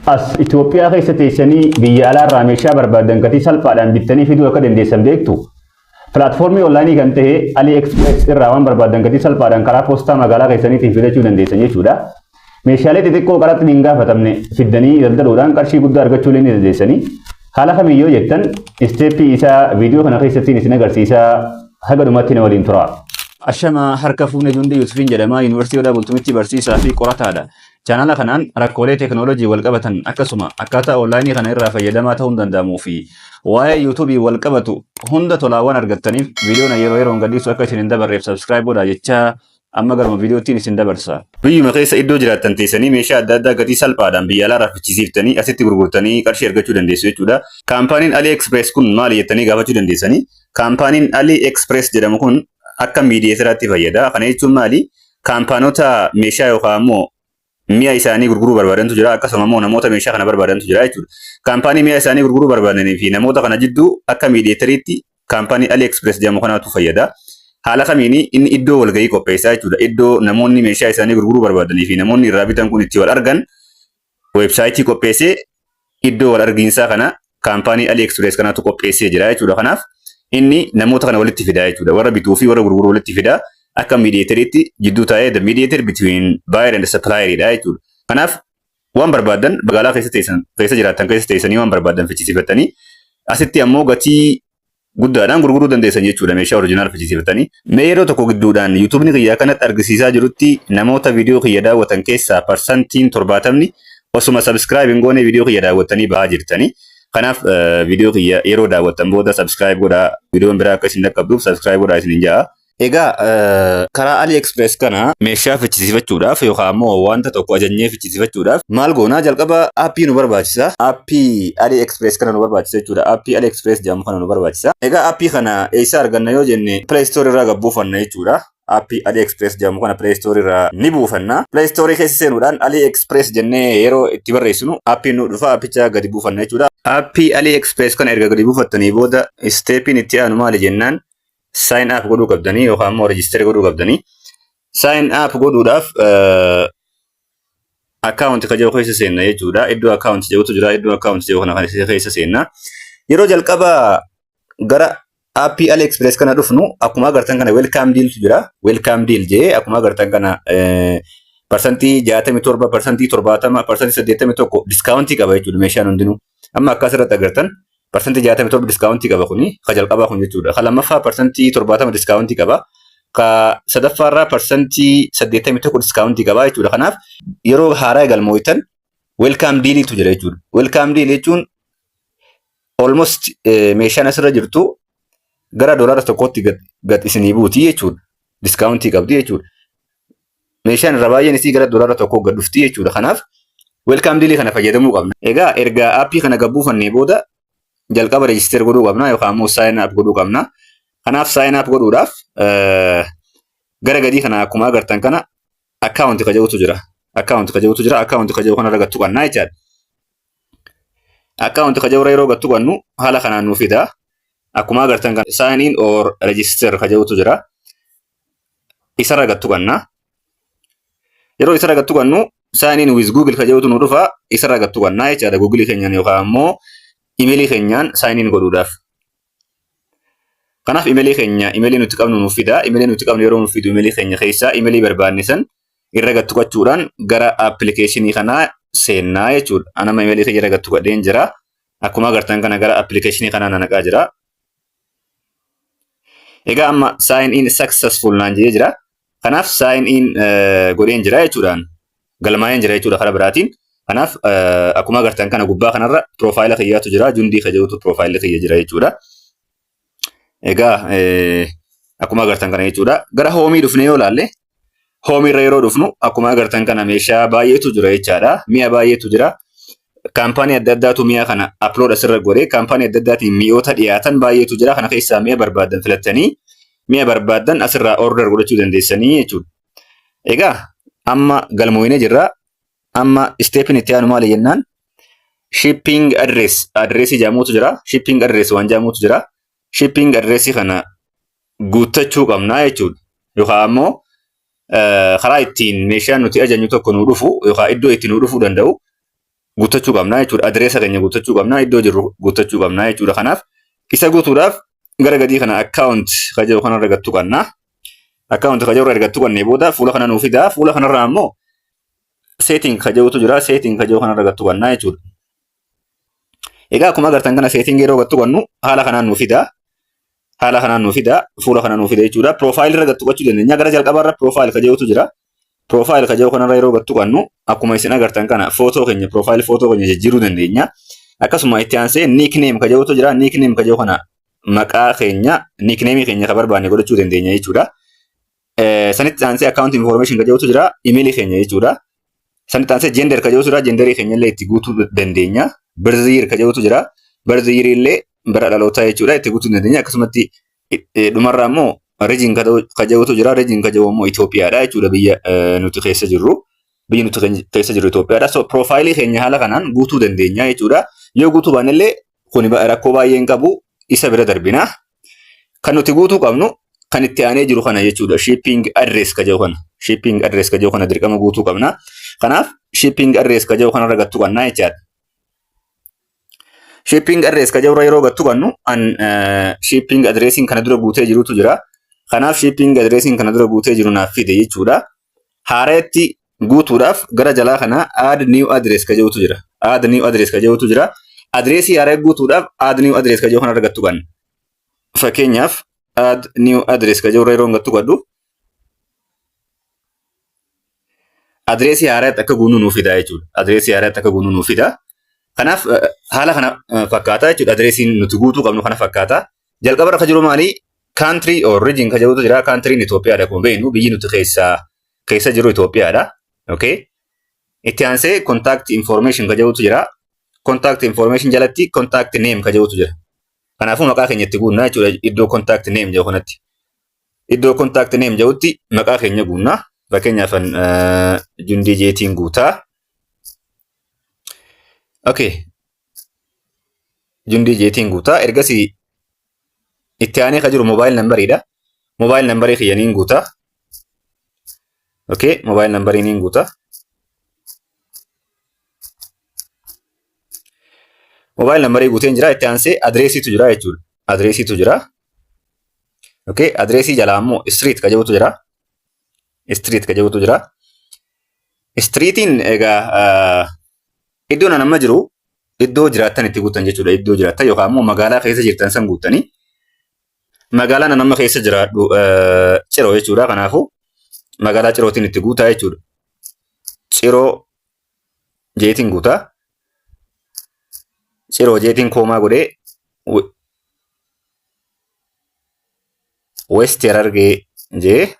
As Itoophiyaa keessa teessanii biyya alaarraa meeshaa barbaadan gatii salphaadhaan bittanii fiduu akka dandeessan beektu. Pilaatfoormii onlaayinii kan ta'e AliExpress irraa waan barbaadan gatii salphaadhaan karaa poostaa magaalaa keessaniitiin fidachuu dandeessan jechuudha. Meeshaalee xixiqqoo qaraxni hin gaafatamne fiddanii daldaluudhaan qarshii guddaa argachuu ni dandeessanii. Haala kamiyyoo jettan, isteeppii isaa viidiyoo kana keessatti isin agarsiisaa, haga dhumatti na waliin tura. Ashama, harka fuune. Jundee Yusufiin jedhama. Yuunivarsiitii Odaa Bultumitti barsiisaa fi qorataadha. Chaanala kanaan rakkoolee teekinooloojii wal qabatan, akkasuma akkaataa onlaayinii kana irraa fayyadamaa ta'uun danda'amuu fi waa'ee yuutuubii wal qabatu hunda tolaawwan argattaniif, viidiyoon yeroo yeroon gadhiisu akka isin hin dabarreef subscribe godhaa jechaa, amma garuma viidiyoottiin isin dabarsa. Biyyuma keessa iddoo jiraattan teessanii meeshaa adda addaa gatii salphaadhaan biyya alaarraa fichisiiftanii asitti gurgurtanii qarshii argachuu dandeessu jechuudha. Kaampaaniin AliExpress kun maali jettanii gaafachuu dandeessanii. Kaampaaniin AliExpress jedhamu kun akka mediator aatti fayyada. Kana jechuun maali? Kaampaanota meeshaa yookaan immoo mi'a isaanii gurguruu barbaadantu jira. Akkasuma immoo namoota meeshaa kana barbaadantu jira jechuudha. Kaampaanii mi'a isaanii gurguruu barbaadanii fi namoota kana jidduu akka mediator iitti kaampaanii AliExpress jedhamu kanaatu fayyada. Haala kamiini? Inni iddoo walgahii qopheessaa jechuudha. Iddoo namoonni meeshaa isaanii gurguruu barbaadanii fi namoonni irraa bitan kun itti wal argan weebsaayitii qopheessee, iddoo wal argiinsaa kana kaampaanii AliExpress kanaatu qopheessee jira jechuudha. Kanaaf inni namoota kana walitti fidaa jechuudha. Warra bituu fi warra gurguru walitti fidaa, akka mediator iitti jidduu taa'ee, the mediator between buyer and supplier dha jechuudha. Kanaaf waan barbaadan magaalaa keessa teessan, keessa jiraattan keessa teessanii waan barbaadan fichisiifattanii asitti ammoo gatii guddaadhaan gurguruu dandeessan jechuudha, meeshaa original fichisiifatanii. Mee yeroo tokko gidduudhaan yuutuubni kiyya kanatti argisiisaa jirutti namoota viidiyoo kiyya daawwatan keessaa 70% osuma subscribe hin goone viidiyoo kiyya daawwattanii bahaa jirtanii. Kanaaf viidiyoo kiyya yeroo daawwattan booda subscribe godhaa, viidiyoon biraa akka isin dhaqqabduuf subscribe godhaa isin ja'a. Egaa karaa AliExpress kana meeshaa fichisiifachuudhaaf yookaan immoo wanta tokko ajajnee fichisiifachuudhaaf maal goonaa? Jalqaba aappii nu barbaachisa. Aappii AliExpress kana nu barbaachisa jechuudha. Aappii AliExpress jedhamu kana nu barbaachisa. Egaa aappii kana eessa arganna yoo jenne, Play Store irraa gad buufanna jechuudha. Aappii AliExpress jedhamu kana Play Store irraa ni buufanna. Play Store keessa seenuudhaan AliExpress jennee yeroo itti barreessinu aappiin nu dhufa, aappicha gadi buufanna jechuudha. Aappii AliExpress kana erga gadi buufattanii booda isteepiin itti aanu maali jennaan, sign up godhuu qabdanii yookaan immoo register godhuu qabdanii. Sign up godhuudhaaf account ka jedhu keessa seenna jechuudha. Iddoo account jedhutu jira. Iddoo account jedhu kana keessa seenna. Yeroo jalqaba gara aappii AliExpress kana dhufnu, akkuma agartan kana welcome deal tu jira. Welcome deal jee akkuma agartan kana 67%, 70%, 81% discount ii qaba jechuudha meeshaan hundinuu. Amma akkasirratti agartan 67% discount ii qaba kuni ka jalqabaa kun jechuudha. Ka lammaffaa 70% discount ii qaba. Ka sadaffaarraa 81% discount ii qaba jechuudha. Kanaaf yeroo haaraa galmooytan welcome deal iitu jira jechuudha. Welcome deal jechuun almost meeshaan asirra jirtu gara $1tti gad isinii buuti jechuudha. Discount ii qabdi jechuudha. Meeshaan irra baay'een isii gara $1 gad dhufti jechuudha. Kanaaf welcome deal ii kana fayyadamuu qabna. Egaa erga aappii kana gad buufannee booda jalqaba register godhuu qabna yookaan immoo sign up godhuu qabna. Kanaaf sign up godhuudhaaf gara gadii kana akkuma agartan kana account ka jedhutu jira. Account ka jedhutu jira. Account ka jedhu kanarra gad tuqannaa jechaadha. Account ka jedhu yeroo gad tuqannu haala kanaan nu fida. Akkuma agartan kana sign in or register ka jedhutu jira. Isarra gad tuqanna. Yeroo isarra gad tuqannu sign in with Google ka jedhutu nu dhufa. Isarra gad tuqannaa jechaadha. Google keenyaan yookaan immoo imeelii keenyaan sign in godhuudhaaf. Kanaaf imeelii keenya, imeelii nuti qabnu nuuf fida. Imeelii nuti qabnu yeroo nuuf fidu, imeelii keenya keessaa imeelii barbaanne san irra gad tuqachuudhaan gara appilikeeshinii kanaa seennaa jechuudha. Anama imeelii kiyya irra gad tuqadheen jira. Akkuma agartan kana gara appilikeeshinii kanaa na naqaa jira. Egaa amma sign in successful naan jedhee jira. Kanaaf sign in godheen jira jechuudhaan, galmaa'een jira jechuudha karaa biraatiin. Kanaaf akkuma agartan kana gubbaa kanarra profile kiyyaatu jira. Jundii ka jedhutu profile kiyya jira jechuudha. Egaa akkuma agartan kana jechuudha. Gara home ii dhufnee yoo ilaalle, home ii irra yeroo dhufnu akkuma agartan kana meeshaa baay'eetu jira jechaadha. Mi'a baay'eetu jira. Kaampaanii adda addaatu mi'a kana upload asirra godhee, kaampaanii adda addaatiin mi'oota dhiyaatan baay'eetu jira. Kana keessaa mi'a barbaadan filattanii mi'a barbaadan asirraa order godhachuu dandeessanii jechuudha. Egaa amma galmooyinee jirra. Amma isteepiin itti aanu maali jennaan, shipping address addressii jedhamutu jira. Shipping address waan jedhamutu jira. Shipping addressii kana guuttachuu qabnaa jechuudha. Yookaan ammoo karaa ittiin meeshaan nuti ajajnu tokko nu dhufu yookaan iddoo itti nu dhufuu danda'u guuttachuu qabna jechuudha. Adireesa keenya guuttachuu qabna, iddoo jirru guuttachuu qabna jechuudha. Kanaaf isa guutuudhaaf gara gadii kana account ka jedhu kanarra gad tuqanna. Account ka jedhu irra erga tuqannee booda fuula kana nuu fida. Fuula kanarraa ammoo setting ka jedhutu jira. Setting ka jedhu kanarra gad tuqanna jechuudha. Egaa akkuma agartan kana setting yeroo gad tuqannu haala kanaan nuu fida. Haala kanaan nuu fida. Fuula kana nuu fida jechuudha. Profile irra gad tuqachuu dandeenya. Gara jalqabaarra profile ka jedhutu jira. Profile ka jedhu kanarra yeroo gad tuqannu akkuma isin agartan kana footoo keenya profile footoo keenya jijjiiruu dandeenya. Akkasuma itti aansee nickname ka jedhutu jira. Nickname ka jedhu kana maqaa keenya nickname keenya ka barbaanne godhachuu dandeenya jechuudha. Sanitti aansee account information ka jedhutu jira. Email keenya jechuudha. Sanitti aansee gender ka jedhutu jira. Genderii keenya illee itti guutuu dandeenya. Birth year ka jedhutu jira. Birth year illee bara dhalootaa jechuudha itti guutuu dandeenya. Akkasumatti dhumarraa immoo region ka jedhutu jira. Region ka jedhu immoo Itoophiyaadha jechuudha biyya nuti keessa jirru. Biyyi nuti keessa jirru Itoophiyaadha. So profaayilii keenya haala kanaan guutuu dandeenya jechuudha. Yoo guutuu baannellee kun rakkoo baay'ee hin qabu isa bira darbina. Kan nuti guutuu qabnu kan itti aanee jiru kana jechuudha. Shipping address ka jedhu kana. Shipping address ka jedhu kana dirqama guutuu qabna. Kanaaf shipping address ka jedhu kanarra gad tuqannaa jechaadha. Shipping address ka jedhu irra yeroo gad tuqannu an shipping addressiin kana dura guutee jirutu jira. Kanaaf shipping addressiin kana dura guutee jiru naaf fide jechuudha. Haareetti guutuudhaaf gara jalaa kana add new address ka jedhutu jira. Add new address ka jedhutu jira. Adreesii haaraa guutuudhaaf add new address ka jedhu kana irra gad tuqanna. Fakkeenyaaf add new address ka jedhu irra yeroo gad tuqadhu adreesii haaraatti akka guunnu nuuf fida jechuudha. Adreesii haaraatti akka guunnu nuuf fida. Kanaaf haala kana fakkaata jechuudha. Adreesiin nuti guutuu qabnu kana fakkaata. Jalqaba irra kan jiru maali? Country or region kan jedhutu jira. Country'n Itoophiyaadha akkuma beeknu biyyi nuti keessa jiru Itoophiyaadha. Okay. Itti aansee contact information kan jedhutu jira. Contact information jalatti contact name kan jedhutu jira. Kanaafuu maqaa keenya itti guunnaa jechuudha iddoo contact name jedhu kanatti. Iddoo contact name jedhutti maqaa keenya guunnaa. Fakkeenyaaf Jundii Jeetiin guutaa. Okay. Jundii Jeetiin guutaa. Ergasii itti aanee kan jiru mobile numberiidha. Mobile numberii kiyya niin guutaa. Okay, mobile numberii niin guutaa. Mobile numberii guuteen jira. Itti aansee adreesiitu jira jechuudha. Adreesiitu jira. Okay, adreesii jalaa immoo street kan jedhutu jira. Street kan jedhutu jira. Streetiin egaa iddoon an amma jiru iddoo jiraattan itti guuttan jechuudha. Iddoo jiraattan yookaan immoo magaalaa keessa jirtan san guuttanii. Magaalaan an amma keessa jiraadhu Ciroo jechuudha. Kanaafuu magaalaa Cirootiin itti guutaa jechuudha. Ciroo jeetiin guutaa. Ciroo jeetiin koomaa godhee West Harargee jee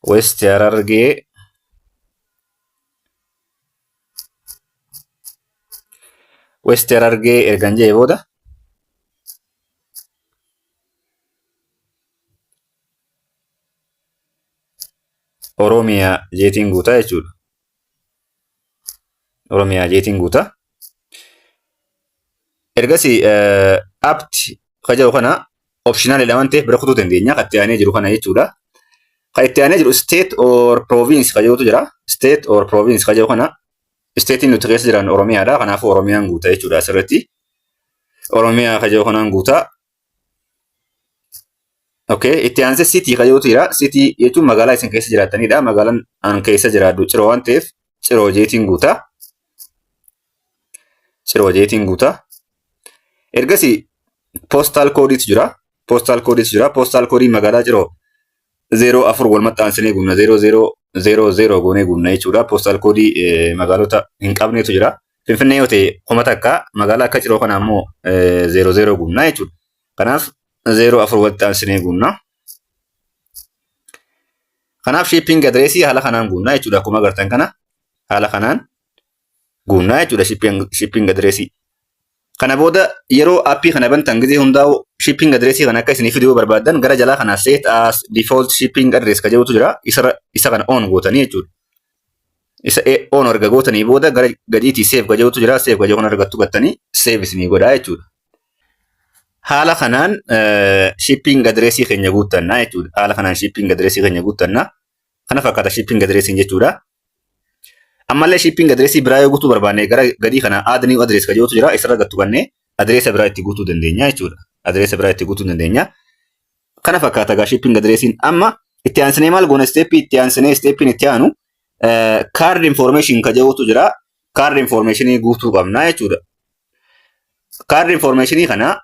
West Harargee West Harargee ergan jee booda Oromiyaa jeetiin guutaa jechuudha. Oromiyaa jeetiin guutaa. Ergasii apt ka jedhu kana optionalidha waan ta'eef bira kutuu dandeenya. Kan itti aanee jiru kana jechuudha. Kan itti aanee jiru state or province ka jedhutu jira. State or province ka jedhu kana statein nuti keessa jiran Oromiyaadha. Kanaafuu Oromiyaan guuta jechuudha asirratti. Oromiyaa ka jedhu kanaan guuta. Okay, itti aansee city ka jedhutu jira. City jechuun magaalaa isin keessa jiraattanidha. Magaalaan an keessa jiraadhu Ciroo waan ta'eef Ciroo jeetiin guuta. Ciroo jeetiin guuta. Ergasii postal koodiitu jira. Postal koodiitu jira. Postal koodiin magaalaa Ciroo 04 wal maxxansinee guunna 0000 goonee guunna jechuudha. Postal koodii magaalota hin qabnetu jira. Finfinnee yoo ta'e 1000 magaalaa akka Ciroo kana ammoo 00 guunna jechuudha. Kanaaf 04 walitti aansinee guunna. Kanaaf shipping adreesii haala kanaan guunna jechuudha. Akkuma agartan kana haala kanaan guunnaa jechuudha shipping adreesii. Kana booda yeroo aappii kana bantan gizee hundaa'u shipping adreesii kana akka isinii fiduu barbaaddan gara jalaa kana set as default shipping address ka jedhutu jira. Isa kana on gootanii jechuudha. Isa on erga gootanii booda gara gadiitii save ka jedhutu jira. Save ka jedhu kana argattu gattanii save isinii godhaa jechuudha. Haala kanaan shipping adreesii keenya guuttannaa jechuudha. Haala kanaan shipping adreesii keenya guuttannaa. Kana fakkaata shipping adreesiin jechuudha. Ammallee shipping addressii biraa yoo guutuu barbaanne, gara gadii kana "add new address" kan jedhutu jira. Isarra gattu kannee addressa biraa itti guutuu dandeenya jechuudha. Addressa biraa itti guutuu dandeenya. Kana fakkaata egaa shipping addressiin. Amma itti aansinee maal goona? Steppii itti aansinee, steppiin itti aanu card information kan jedhutu jira. Card informationii guutuu qabna jechuudha. Card informationii kana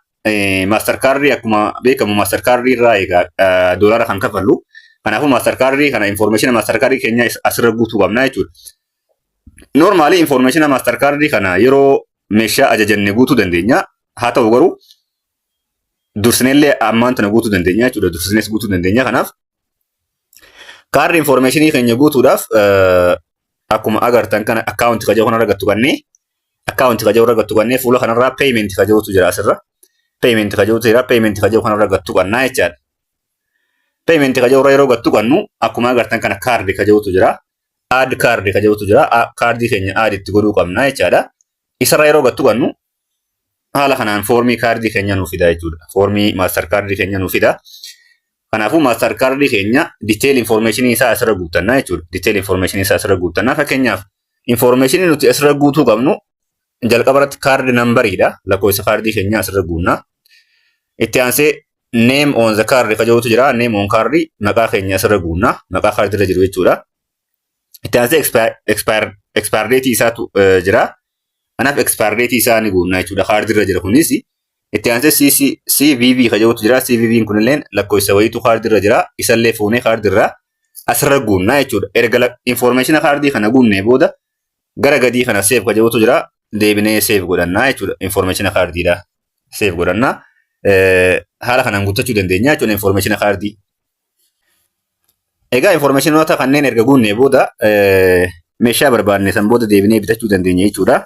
Master cardii, akkuma beekamu Master cardii irraa egaa doolaara kan kafallu. Kanaafuu Master cardii kana, information Master cardii keenya asirra guutuu qabna jechuudha. Normally information Master cardii kana yeroo meeshaa ajajanne guutuu dandeenya. Haa ta'u garuu dursineellee ammaan tana guutuu dandeenya jechuudha. Dursinees guutuu dandeenya. Kanaaf card informationii keenya guutuudhaaf akkuma agartan kana account ka jedhu kanarra gattu kannee, account ka jedhu irra gattu kannee, fuula kanarraa payment ka jedhutu jira asirra. Payment ka jedhutu jira. Payment ka jedhu kanarra gattu qannaa jechaadha. Payment ka jedhu irra yeroo gattu qannu, akkuma agartan kana card ka jedhutu jira. Add card ka jedhutu jira. Kaardii keenya add itti godhuu qabna jechaadha. Isarra yeroo gattu qannu, haala kanaan foormii kaardii keenya nuu fida jechuudha. Foormii Master cardii keenya nuu fida. Kanaafuu Master cardii keenya detail information isaa asirra guuttannaa jechuudha. Detail information isaa asirra guuttannaa. Fakkeenyaaf, information nuti asirra guutuu qabnu jalqaba irratti card numberiidha. Lakkoofsa kaardii keenyaa asirra guunnaa. Itti aansee name on the card ka jedhutu jira. Name on card, maqaa keenya asirra guunnaa. Maqaa kaardii irra jiru jechuudha. Itti aansee expire date isaatu jira. Kanaaf expire date isaa ni guunnaa jechuudha. Kaardii irra jira kunis. Itti aansee CVV ka jedhutu jira. CVV kunillee lakkoofsa wayiitu kaardii irra jira. Isallee fuunee kaardii irraa asirra guunnaa jechuudha. Erga information kaardii kana guunnee booda, gara gadii kana save ka jedhutu jira. Deebinee save godhannaa jechuudha. Information kaardiidha. Save godhannaa. Haala kanaan guuttachuu dandeenya jechuudha information kaardii. Egaa informationoota kanneen erga guunnee booda, meeshaa barbaanne san booda deebinee bitachuu dandeenya jechuudha.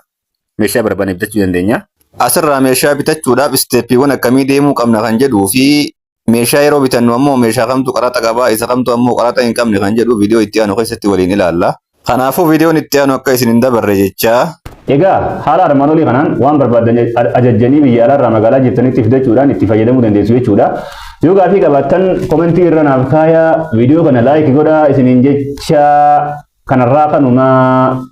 Meeshaa barbaanne bitachuu dandeenya. Asirraa meeshaa bitachuudhaaf steppiiwwan akkamii deemuu qabna kan jedhuu fi meeshaa yeroo bitannu ammoo meeshaa kamtu qaraxa qabaa, isa kamtu ammoo qaraxa hin qabne kan jedhu viidiyoo itti aanu keessatti waliin ilaalla. Kanaafuu viidiyoon itti aanu akka isin hin dabarre jechaa. Egaa haala armaan olii kanaan waan barbaadan ajajjanii biyya alaarraa magaalaa jirtanitti fidachuudhaan itti fayyadamuu dandeessu jechuudha. Yoo gaafii qabaattan commentii irra naaf kaayaa, viidiyoo kana like godhaa isiniin jecha. Kanarraa kanumaa.